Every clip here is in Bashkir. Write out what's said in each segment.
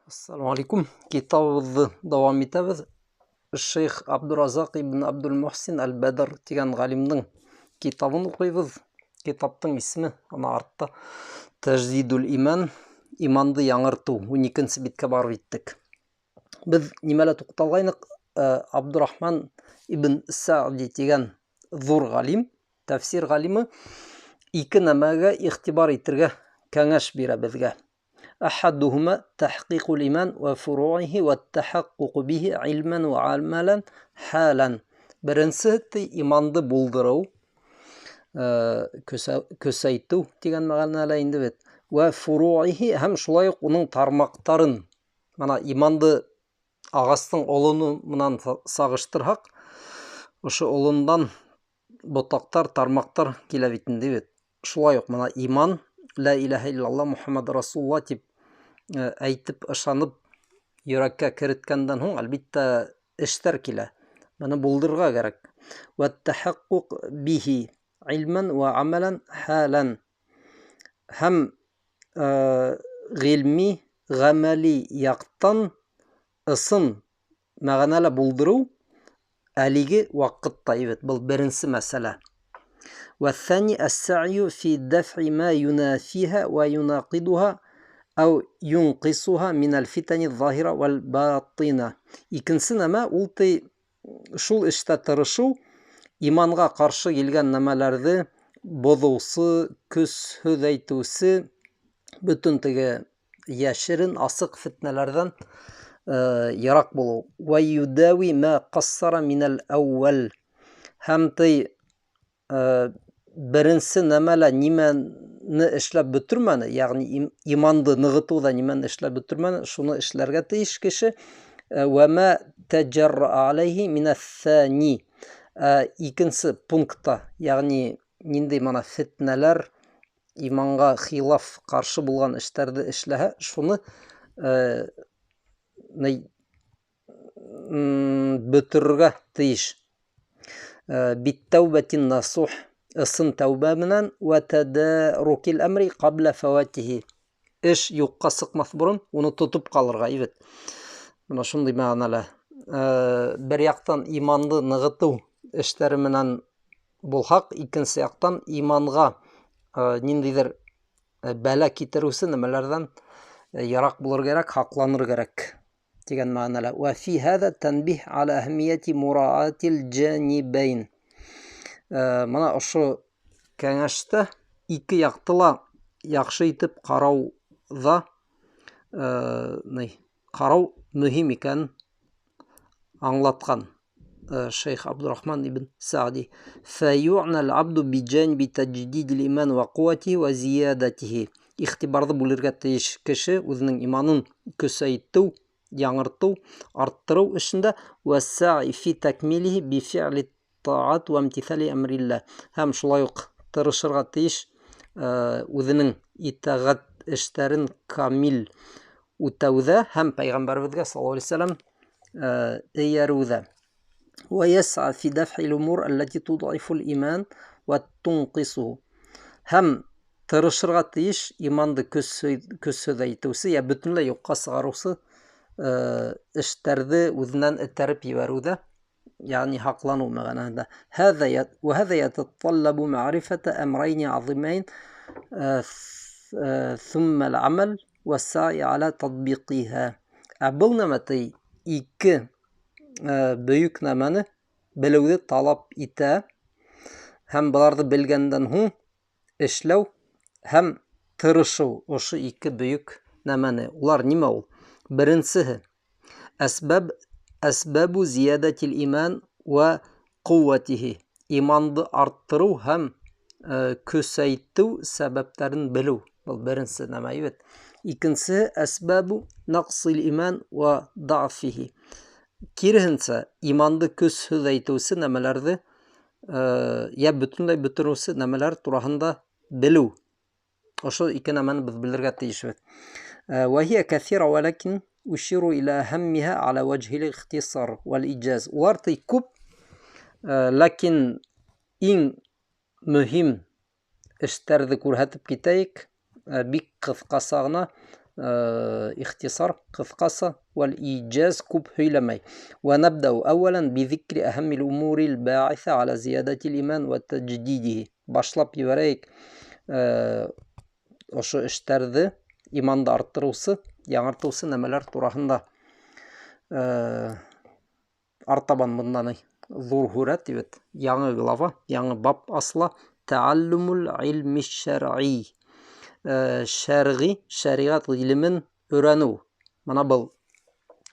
Ассаламу алейкум. Китабыбыҙҙы дауам итәбеҙ. Шейх Абдуразаҡ ибн Абдул-Мухсин Әл-Бәдр тигән ғалимдың китабын уҡыйбыҙ. Китаптың исеме ана артта Тәждидул иман, иманды яңыртыу. 12-нсе биткә барып еттек. Беҙ нимәлә туҡталғайныҡ? Абдурахман ибн Сәғди тигән ҙур ғалим, тәфсир ғалимы ике нәмәгә иғтибар итергә кәңәш бирә беҙгә. Әхәдүһүмә тәхҡиҡул иман вә фуруихи вә тәхәҡҡуҡу бихи илмән вә амәлән хәлән. Беренсе иманды булдырыу, көсәйтеү тигән мәғәнәлә инде бит. Вә фуруихи һәм шулай уҡ уның тармаҡтарын. Мына иманды ағастың олоно менән сағыштырһаҡ, ошо олондан ботаҡтар, тармаҡтар килә бит инде бит. Шулай уҡ мына иман, лә иләһә иллалла Мухаммад расулулла тип әйтеп, ышанып, йөрәккә кереткәндән һуң, әлбиттә, эштәр килә. Быны булдырырға кәрәк. Вә тәхәҡҡуҡ бихи илмән вә амәлән хәлән. Һәм ғилми, ғәмәли яҡтан ысын мәғәнәлә булдырыу әлеге ваҡытта бит. Был беренсе мәсьәлә. والثاني السعي في دفع ما ينافيها ويناقضها أو ينقصها من الفتن الظاهرة والباطنة. Икенсе нәмә ул ти шул эштә тырышыу, иманға ҡаршы килгән нәмәләрҙе боҙоусы, көсһөҙәйтеүсе бөтөн теге йәшерен, асыҡ фетнәләрҙән йыраҡ булыу. Вә юдави ма ҡассара минәл әүвәл. Һәм ти беренсе нәмәлә нимәне эшләп бөтөрмәне, ягъни иманды нығытыуҙа нимәне эшләп бөтөрмәне, шуны эшләргә тейеш кеше. Вә ма тәҗәрра алейхи минәс-сани. Икенсе пунктта, ягъни ниндәй мана фетнәләр иманға хилаф ҡаршы булған эштәрҙе эшләһә, шуны бөтөрөргә тейеш. Биттәүбәтин насух, ысын тәүбә менән вә тәдәрукил әмри ҡабла фәвәтихи. Эш юҡҡа сыҡмаҫ борон уны тотоп ҡалырға бит. Мына шундай мәғәнәлә. Бер яҡтан иманды нығытыу эштәре менән булһаҡ, икенсе яҡтан иманға ниндәйҙер бәлә китереүсе нәмәләрҙән йыраҡ булыр кәрәк, һаҡланыр кәрәк тигән мәғәнәлә. Вә фи һәҙә тәнбиһ аля әһмияти мураатил джанибәйн. Мына ошо кәңәштә ике яҡты ла яҡшы итеп ҡарауҙа, ҡарау мөһим икәнен аңлатҡан Шейх Абдурахман ибн Сәғди. Фәюънал абду биджанби таҗдидил иман ва куатихи ва зиядатихи. Иғтибарҙы бүлергә тейеш кеше үҙенең иманын көсәйтеү, яңыртыу, арттырыу эшендә вә сәғи фи такмилихи би фиъли таат ва имтиҫали әмрилла. Һәм шулай уҡ тырышырға тейеш үҙенең итәғәт эштәрен камил үтәүҙә һәм пәйғәмбәребеҙгә саллаллаһу алейһи ва сәлләм эйәреүҙә. Вә яс'a фи дәф'ил умур аллати тудъифул иман ва тунқису. Һәм тырышырға тейеш иманды көсһөҙәйтеүсе йә бөтөнләй юҡҡа сығарыусы эштәрҙе үҙенән этәреп ебәреүҙә, ягъни һаҡланыу мәғәнәһендә. Һәҙә вә һәҙә ятаталлабу мәгърифәтә әмрәйни азимәйн, thumma al-amal вә саи аля татбиқиһа. Ә был нәмә ти ике бөйөк нәмәне белеүҙе талап итә һәм быларҙы белгәндән һуң эшләү һәм тырышыу ошо ике бөйөк нәмәне. Улар нимә ул? Беренсеһе әсбәб, әсбәбу зиядатил иман вә ҡүвәтиһи. Иманды арттырыу һәм көсәйтеү сәбәптәрен белеү. Был беренсе нәмә бит. Икенсеһе әсбәбу наҡсил иман вә даъфиһи. Киреһенсә, иманды көсһөҙәйтеүсе нәмәләрҙе йә бөтөнләй бөтөрөүсе нәмәләр тураһында белеү. Ошо ике нәмәне беҙ белергә тейешбеҙ. Вә һиә кәҫира вәләкин уширу иля әһәммиһа аля вәжһил ихтисар вәл иджаз. Улар ти күп, ләкин иң мөһим эштәрҙе күрһәтеп китәйек, бик ҡыҫҡаса ғына Ихтисар, ҡыҫҡаса, вәл иджаз, күп һөйләмәй. Вә набдау әүәлән би зикри әһәммил умурил баиҫа аля зиядатил иман вә тәҗдидиһи. Башлап ебәрәйек ошо эштәрҙе, иманды арттырыусы, яңыртыусы нәмәләр тураһында. Артабан бында ҙур һүрәт бит, яңы глава, яңы бап асыла. Тәаллумул илми шәрғи. Шәрғи, шәриғәт ғилемен өйрәнеү. Мына был,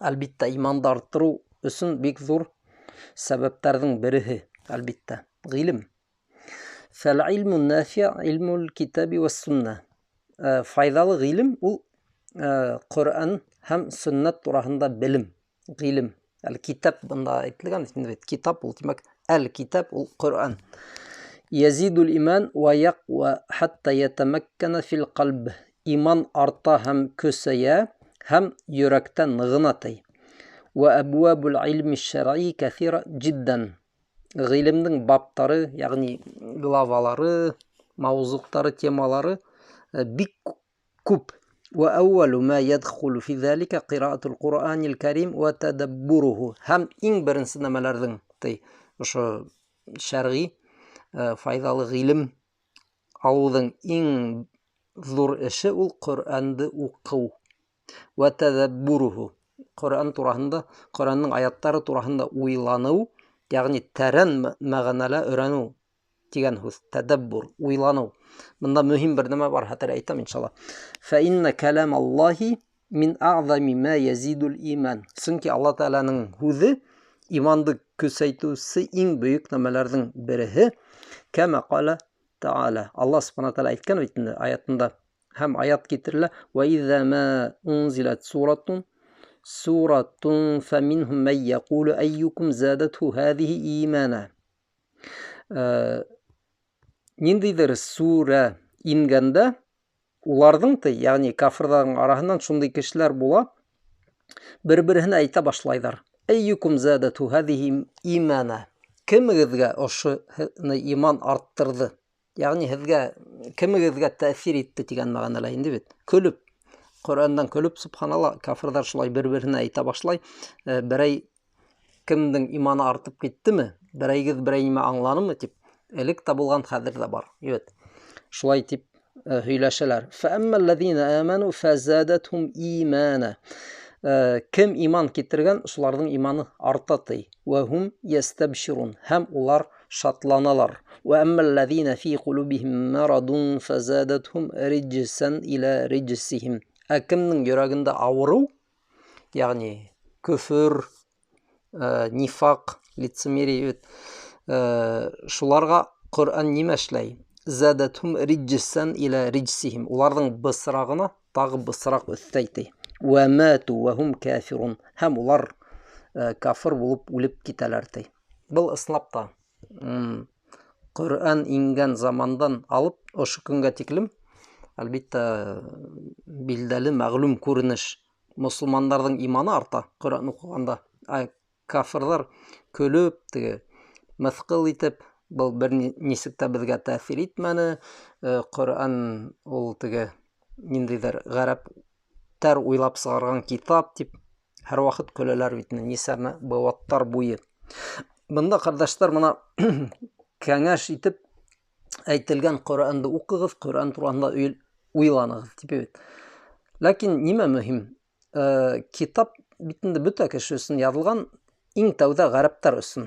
әлбиттә, иманды арттырыу өсөн бик ҙур сәбәптәрҙең береһе, әлбиттә, ғилем. Фәл илму нафи илмул китаби вәс сунна. Файҙалы ғилем ул Ҡөрьән һәм сөннәт тураһында белем, ғилем. Әл-китап бында әйтелгән бит, китап ул, тимәк, әл-китап ул Ҡөрьән. Язидул иман ва яқва хатта ятамаккана фил ҡальб. Иман арта һәм көсәйә һәм йөрәктә нығына ти. Ва абвабул илми шәрғи кәҫира җиддан. Ғилемдең баптары, ягъни главалары, мавзуҡтары, темалары бик күп. Ва әүвәлү мә ядхулу фи залика ҡираатул Ҡуръанил Кәрим ва тәдәббуруһу. Һәм иң беренсе нәмәләрҙең ти ошо шәрғи файҙалы ғилем алыуҙың иң ҙур эше ул Ҡөрьәнде уҡыу. Ва тәдәббуруһу. Ҡөрьән тураһында, Ҡөрьәндең аяттары тураһында уйланыу, ягъни тәрән мәғәнәлә өйрәнеү тигән һүҙ, тәдәббур, уйланыу. Бында мөһим бер нәмә бар, хәтер әйтәм иншалла. Фә иннә кәләм Аллаһи мин әғзами мә язидул иман. Сөнки Алла Тәғәләнең һүҙе иманды көсәйтеүсе иң бөйөк нәмәләрҙең береһе. Кәмә ҡала Тәғәлә. Алла Субхана Тәғәлә әйткән бит инде аятында. Һәм аят китерелә. Вә изә мә унзиләт суратун суратун фәминһум мән йәҡулу әйюкум задатху һәҙиһи имана. Ниндәйҙер сүрә ингәндә уларҙың ти, ягъни кафырҙарҙың араһынан шундай кешеләр була, бер-береһенә әйтә башлайҙар. Әйюкум задатху һәҙиһи имана. Кемегеҙгә ошоно иман арттырҙы? Ягъни һеҙгә кемегеҙгә тәьҫир итте тигән мәғәнәлә инде бит. Көлөп, Ҡөрьәндән көлөп, субханалла, кафырҙар шулай бер-береһенә әйтә башлай. Берәй кемдең иманы артып киттеме? Берәйгеҙ берәй нимә аңланымы тип. Элек тә булған, хәҙер ҙә бар. Бит. Шулай тип һөйләшәләр. Фәәммәлләзина аману фәзадатһум имана. Кем иман китергән, шуларҙың иманы арта ти. Вә һум ястабширун. Һәм улар шатланалар. Вә әммәлләзина фи ҡулубиһим марадун фәзадатһум риджсан иля риджсихим. Ә кемдең йөрәгендә ауырыу, ягъни көфөр, нифаҡ, лицемерие, бит, шуларға Ҡөрьән нимә эшләй? Задатһум риджсан иля риджсихим. Уларҙың бысрағына тағы бысраҡ өҫтәй ти. Вә мату вә һум кафирун. Һәм улар кафыр булып үлеп китәләр ти. Был ысынлап та, Ҡөрьән ингән замандан алып ошо көнгә тиклем, әлбиттә, билдәле мәғлүм күренеш. Мосолмандарҙың иманы арта Ҡөрьән уҡығанда. Ә кафырҙар көлөп, теге мыҫҡыл итеп, был бер нисек тә беҙгә тәьҫир итмәне. Ҡөрьән ул теге ниндәйҙер ғәрәптәр уйлап сығарған китап тип һәр ваҡыт көләләр бит инде, нисәмә быуаттар буйы. Бында, ҡәрҙәштәр, мына кәңәш итеп әйтелгән Ҡөрьәнде уҡығыҙ, Ҡөрьән тураһында уйланығыҙ тип бит. Ләкин нимә мөһим? Китап бит инде бөтә кеше өсөн яҙылған, иң тәүҙә ғәрәптәр өсөн.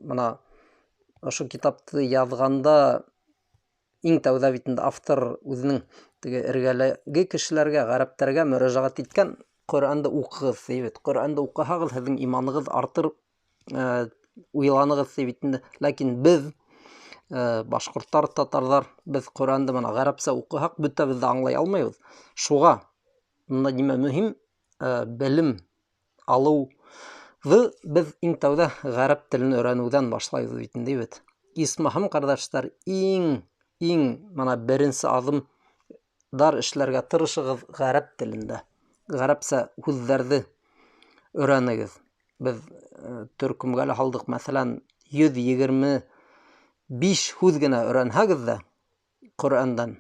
Мына ошо китапты яҙғанда иң тәүҙә бит инде автор үҙенең теге эргәләге кешеләргә, ғәрәптәргә мөрәжәғәт иткән, Ҡөрьәнде уҡығыҙ ти бит. Ҡөрьәнде уҡыһағыҙ, һеҙҙең иманығыҙ артыр, уйланығыҙ ти бит инде. Ләкин беҙ, башҡорттар, татарҙар, беҙ Ҡөрьәнде мына ғәрәпсә уҡыһаҡ, бөтәбеҙ ҙә аңлай алмайбыҙ. Шуға бында нимә мөһим? Белем алыуҙы беҙ иң тәүҙә ғәрәп телен өйрәнеүҙән башлайбыҙ бит инде бит. Исмаһам, ҡәрҙәштәр, иң мына беренсе аҙымдар эшләргә тырышығыҙ ғәрәп телендә. Ғәрәпсә һүҙҙәрҙе өйрәнегеҙ. Беҙ төркөмгә лә һалдыҡ, мәҫәлән, 125 һүҙ генә өйрәнһәгеҙ ҙә Ҡөрьәндән,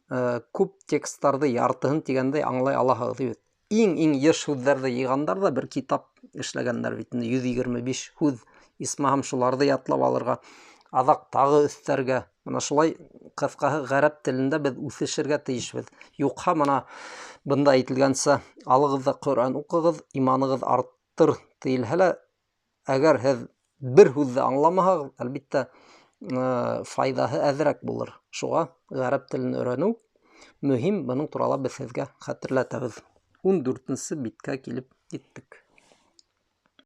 Күп тексттарҙы яртыһын тигәндәй аңлай алаһығыҙ бит. Иң-иң йыш һүҙҙәрҙе йыйғандар ҙа бер китап эшләгәндәр бит инде, 125 һүҙ, исмаһам, шуларҙы ятлап алырға, аҙаҡ тағы өҫтәргә. Мына шулай, ҡыҫҡаһы, ғәрәп телендә беҙ үҫешергә тейешбеҙ. Юҡһа, мына бында әйтелгәнсә, алығыҙ ҙа Ҡөрьән уҡығыҙ, иманығыҙ арттыр тейелһә лә, әгәр һеҙ бер һүҙҙе аңламаһағыҙ, әлбиттә, файҙаһы әҙерәк булыр. Шуға ғәрәп телен өйрәнеү мөһим, бының турала беҙ һеҙгә хәтерләтәбеҙ. 14-нсе биткә килеп еттек.